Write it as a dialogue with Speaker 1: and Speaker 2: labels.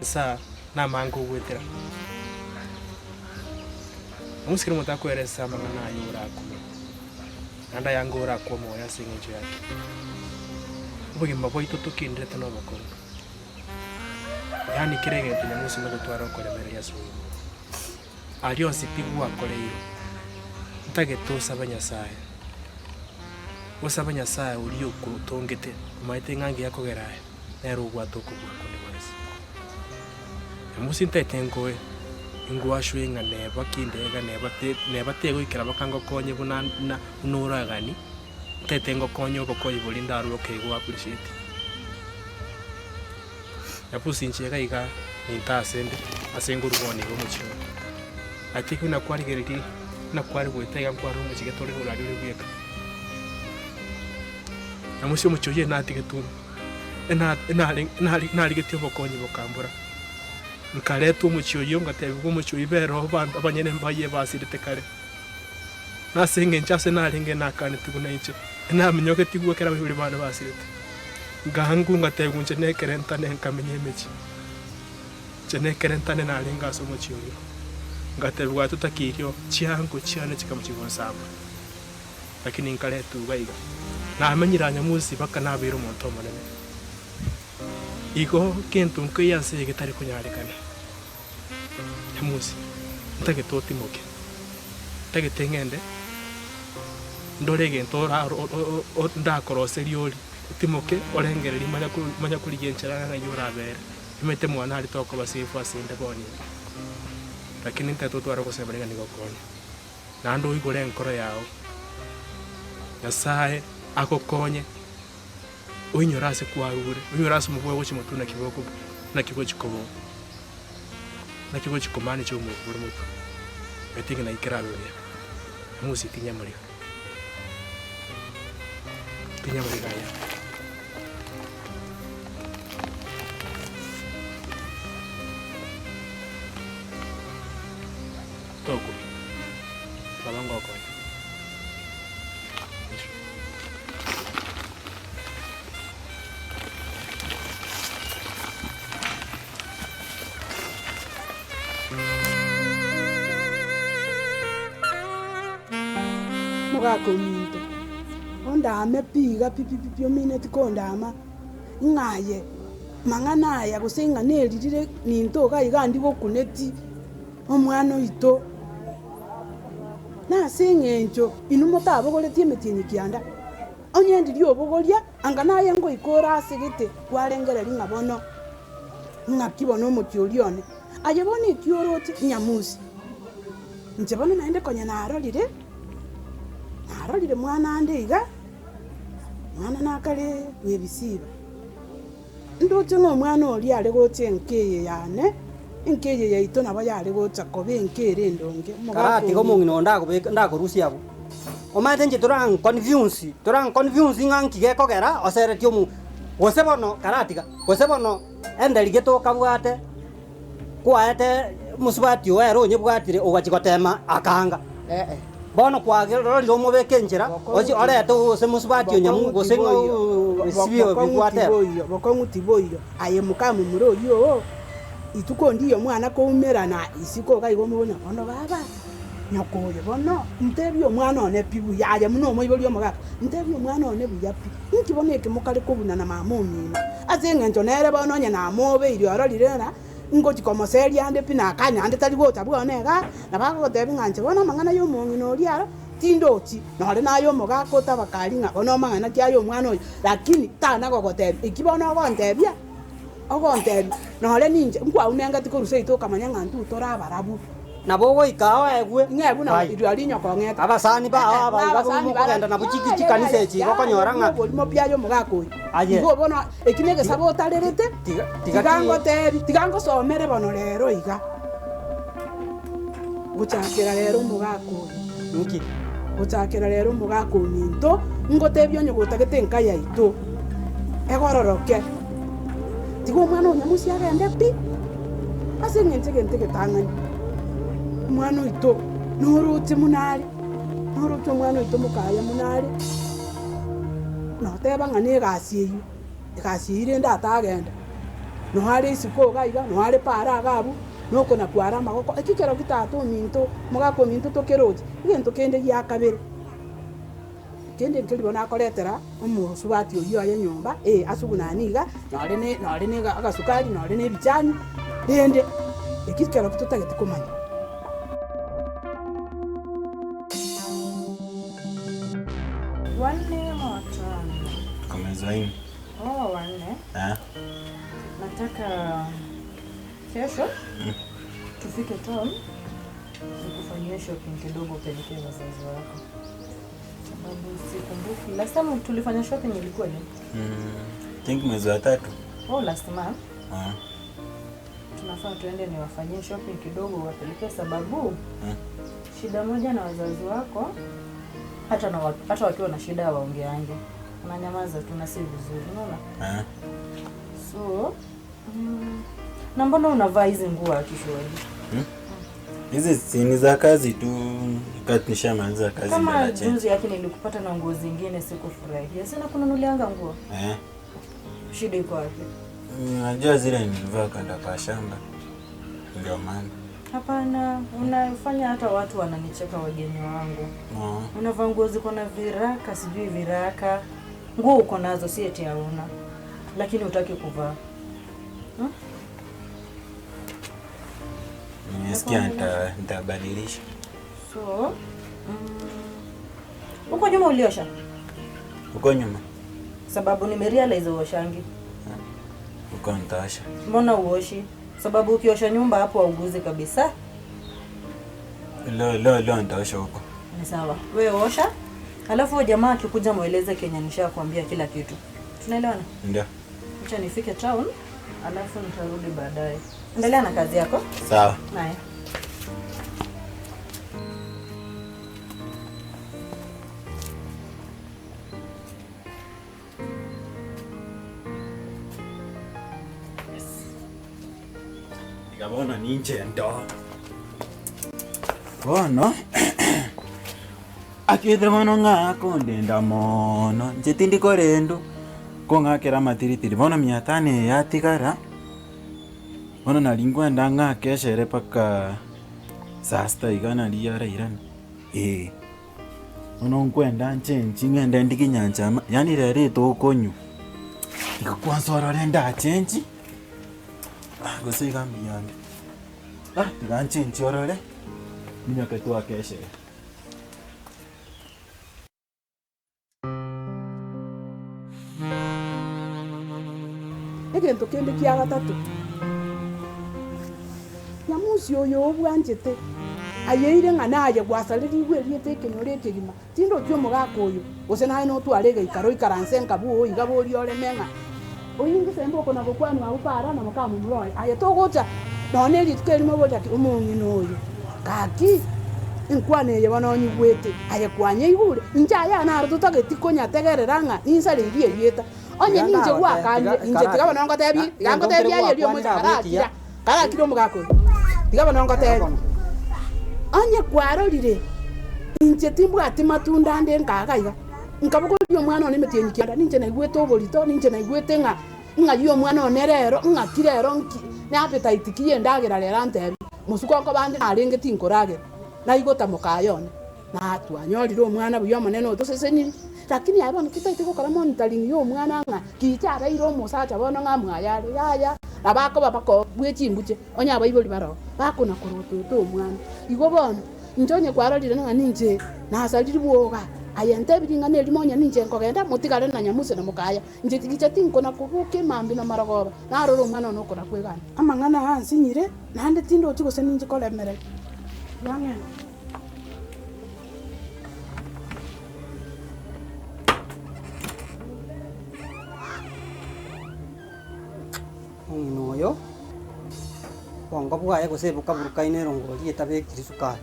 Speaker 1: Nsa namange ogoetera. Onsi kera omonto akoeresa amang'ana aye orakwe, naende ayange orakwe omoyo ase eng'encho yake. Obogima bwaito tokinderete nobokong'u, yaani kera egento nyamusi nogotwara okoremereria ase obogima. Aria onsi pi gwakoreirwe, ntagete osabe Nyasae, osabe Nyasae oria okotongete, omanyete ng'a ngiya kogera aye, nere obwate okobua konde gwensi. Nyamusi ntaete nkoe, ingwashwe ng'a neba kinde iga neba te neba tegoikera mpaka ngokonye buna buna buna oragani, ntaete ngokonye obokonyi boria ndarue okeigwa appreciate. Nyabusi inche iga iga ninto asende, ase ngorwa bono iga omochie oyo. I think buna kwarigereria, buna kware goeta iga nkwarora omochie gete ore orari ore bweka. Nyamusi omochie oyio enatigetwe ena enare enare narigetie obokonyi bokambora. Nkaretwa omochie oyio ngatebiwa omochie oyio bera oo abanto abanyene mbayie basirete kare. Na ase eng'encho ase narenge nakanetigwe na inche, enaminyogetiwe ekero abaibori bane basirete. Nkaangwa ngatebiwa inche nekerentane nkamenya emechie. Inche nekerentane narenge ase omochie oyio. Ngatebigwa totakirio chiango chiane chikamochia gonsamba. Lakini nkaretwa iga iga. Namenyire anyamusi mpaka nabeire omonto omonene. Igo gento nkeiyo ase eye getari konyarekana. Nyamusi, ntagete otimoke, ntagete ng'ende ndore egento ora ndakoroserie orie, otimoke orengererie manya manya korigia enchera ng'a ng'ai orabere, omanyete mwana aria tokoba safe ase inde bono iga. Lakini ntagete otware ogosemeria ng'a nigo okonya. Naende oigore enkoro yago, Nyasaye agokonye. Oinyore ase kwarure, oinyore ase omobua ogochia motwe naki boko naki gochia koba naki gochia komanage omoika ore motwe. I think naki kerabe buya, Musa tinya amariga, tinya amariga aya. Tokwa, baba ngokonya.
Speaker 2: Mogaka ominto, ondame pi iga pi pi pi omineti kondama, ng'a aye mang'ana aya gose ng'a neririre ninto iga iga ndigokuneti omwana oito. Nase engencho inwe motabogoretie emetienyi kianda, onye ndiria obogoria, anga naye ngoika ore ase gete kwarengereria ng'a bono ng'aki bono omochie oria one. Aye bono eki oroche nyamusi, inche bono naende konya narorire, narorire mwana ande iga, mwana nakare bw'ebisiba. Ndoche ng'a omwana oria are gocha enka eye yane, enka eye yaito nabo yare gocha koba enka ere endonge. Omogaka
Speaker 3: Karatiga
Speaker 2: ominto.
Speaker 3: omong'ina oo ndagobeka ndakorusia abwo. Omanyete inche toranconvince, toranconvince ng'a nki gekogera oseretie omo gose bono karatiga, gose bono enderi gete okabwate kwaete mosubati oo ere onyebwatire ogachia gotema akaanga. Bono kwagerorire omobeke enchera, ochie orete gose mosubati o nyamu, gose ng'a esibio
Speaker 2: Bokong'u
Speaker 3: bibwate ere.
Speaker 2: tiboiyo, bokong'u tiboiyo, aye mokamomura oyio oo, ituko ndiyo omwana koumerana isiko iga igo omobuna bono baba, nyoko oyo bono, ntebie omwana one pi buya aye buna omoibori omogaka, ntebie omwana one buya pi, inki bono eke mokare kobuna na mama omino? Ase eng'encho nere bono onye namobeire ororire ng'a Ngochia komoseria ande pi nakanya ande tari gocha bwone igaa, nabo agogotebia ng'a inche bono amang'ana y'omong'ina oria aro tindochi, nore naye omogaka otabakari ng'a bono amang'ana ki aya omwana oyo, lakini tana gogotebia eki bono ogontebia, ogontebia nore ninche nkwaunengeti korwa seito okamanya ng'a intwe tore abarabwo.
Speaker 3: Nabo ogoika oegwe
Speaker 2: Ing'e buna
Speaker 3: pai.
Speaker 2: rirorio inyokong'ete.
Speaker 3: Abasani bao
Speaker 2: Eh,
Speaker 3: aba iga
Speaker 2: abasani
Speaker 3: mokogenda nabwo
Speaker 2: bara-
Speaker 3: chikanisa echi
Speaker 2: Yaya,
Speaker 3: gokonyora ng'a
Speaker 2: oborimo pi aye omogaka oyo.
Speaker 3: Aye.
Speaker 2: Igo bono eki negesabo otarerete,
Speaker 3: Tiga- tiga
Speaker 2: tiga
Speaker 3: ti-
Speaker 2: ngotebi, tiga ngosomere bono rero iga. Gochakera rero omogaka oyo.
Speaker 3: Nki?
Speaker 2: Gochakera rero omogaka ominto, ngotebie onye gotagete enka yaito egororoke. Tiga omwana o nyamusi agende pi, ase eng'encho egento egetang'ani, omwana oito noroche buna are, noroche omwana oito mokaya buna are, noteba ng'a na egasi eywo, egasi eywo rende atagenda. Noo are isiko iga iga, noo are paara iga abwo, nokona kwara amagoko, eki kero ki tata ominto, omogaka ominto tokeroche, egento kende gia kabere. Kende nkeri bono akoretera omosubati oyio oye nyomba, eh asugunani iga, nore ne nore ne agasukari, nore na ebichani, rende eki kero ki totagete komanya.
Speaker 4: Wanne ama watano?
Speaker 5: Tuko mwezi wa nne.
Speaker 4: Oh, wanne.
Speaker 5: Eh.
Speaker 4: Nataka kesho tufike town nikufanyie shopping kidogo upelekee wazazi wako, sababu sikumbuki last time tulifanya shopping ilikuwa lini?
Speaker 5: Think mwezi wa tatu.
Speaker 4: Oh, last month.
Speaker 5: Ah.
Speaker 4: Tunafaa tuende niwafanyie shopping kidogo wapelekee, sababu
Speaker 5: Mm.
Speaker 4: shida moja na wazazi wako hata na hata wakiwa na shida hawaongeange, unanyamaza tu na si vizuri, unaona?
Speaker 5: Ah.
Speaker 4: So na mbona unavaa hizi nguo akishwali?
Speaker 5: Hizi si ni za kazi tu, wakati nishamaliza kazi ndo
Speaker 4: Kama
Speaker 5: na change.
Speaker 4: juzi yake nilikupata na nguo zingine sikufurahia. Sina kununulianga nguo.
Speaker 5: Eh.
Speaker 4: Shida iko wapi?
Speaker 5: Najua zile nilivaa kwenda kwa shamba. Ndio maana.
Speaker 4: Hapana, unafanya hata watu wananicheka wageni wangu.
Speaker 5: No.
Speaker 4: Unavaa nguo ziko na viraka, sijui viraka. Nguo uko nazo si eti hauna. Lakini hutaki kuvaa.
Speaker 5: Nimesikia nitabadilisha.
Speaker 4: So, huko nyuma uliosha?
Speaker 5: Huko nyuma.
Speaker 4: Sababu nimerealize uoshangi.
Speaker 5: Huko nitaosha.
Speaker 4: Mbona uoshi? Sababu ukiosha nyumba hapo hauguzi kabisa.
Speaker 5: Leo leo leo nitaosha huko.
Speaker 4: Ni sawa. Wewe osha. Alafu huyo jamaa akikuja mweleze Kenya nishakwambia kila kitu. Tunaelewana?
Speaker 5: Ndio.
Speaker 4: Acha nifike town, alafu nitarudi baadaye. Endelea na kazi yako.
Speaker 5: Sawa.
Speaker 4: Haya.
Speaker 5: Nikabona ninche ndo. Bono akithe bono ng'ako ndenda mono nche tindikorendu kong'akera matiritiri bono mia tano eye yatigara bono nari nkwenda ng'ake eshere mpaka saa sita iga nari yarairana eh. Bono nkwenda nchenchi ng'ende ndigie nyanchama yaani rero etokonywa iga kwanza orore ndachenchi gose iga mbuya ande tiga nchenchi orore minyoke twake eshere.
Speaker 2: Egento kende kia gatato, Nyamusi oyo obwanchete, ayeire ng'a naye gwasarerigwe erieta ekenyoro ekegima, tindochi omogaka oyo, gose naye notware egeikaro oikaranse nka bwogo iga boria oreme ng'a oingise mbe na gokwanwa abwo para na mokamomura oye. Aye togocha nonye rituko erimo oboria ki omong'ina oyo, gaki enkwana eye bono onyigwete, aye kwanyeigure, inche aya naro totageti konyategerera ng'a ninsareirie erieta. Onye ninche gwakanire, inche tiga bono ngotebie, tiga ngotebie aye erio omoisa karakira, karakire omogaka oyo, tiga bono ngotebie. Onye kwarorire, inche timbwati matunda ande nkaga iga, nkabogoria omwana one emetienyi kianda, ninche naigwete oborito, ninche naigwete ng'a ng'ai omwana one rero, ng'aki rero nki, na appetite ki ya endagera rero antebie, mosuko nkoba ande narenge tinkoragera, naigota mokaye one. Na twanyorire omwana buya omonene otosesenirie, lakini aye bono totaete gokora monitoring ya omwana ng'a kicha abeire omosacha bono ng'a mwaye are, yaya, nabo akoba bako bwe chimbuche, onye abaibori baroo, bakona korotota omwana. Igo bono, inche onye kwarorire ng'a ninche nasariri bwoga, aye ntebi ring'ana erimo onye ninche nkogenda, motigare na nyamuse na mokaya, inche gicha tinkona koboka emambia na marogoba, narora omwana one okona kwegana. Amang'ana aya ansinyire, naende tindochi gose ninche koremereria. Yang'e.
Speaker 3: Omong'ina oyo, obongo bwaye gose bokaburukaine erongori etabekiri sukari.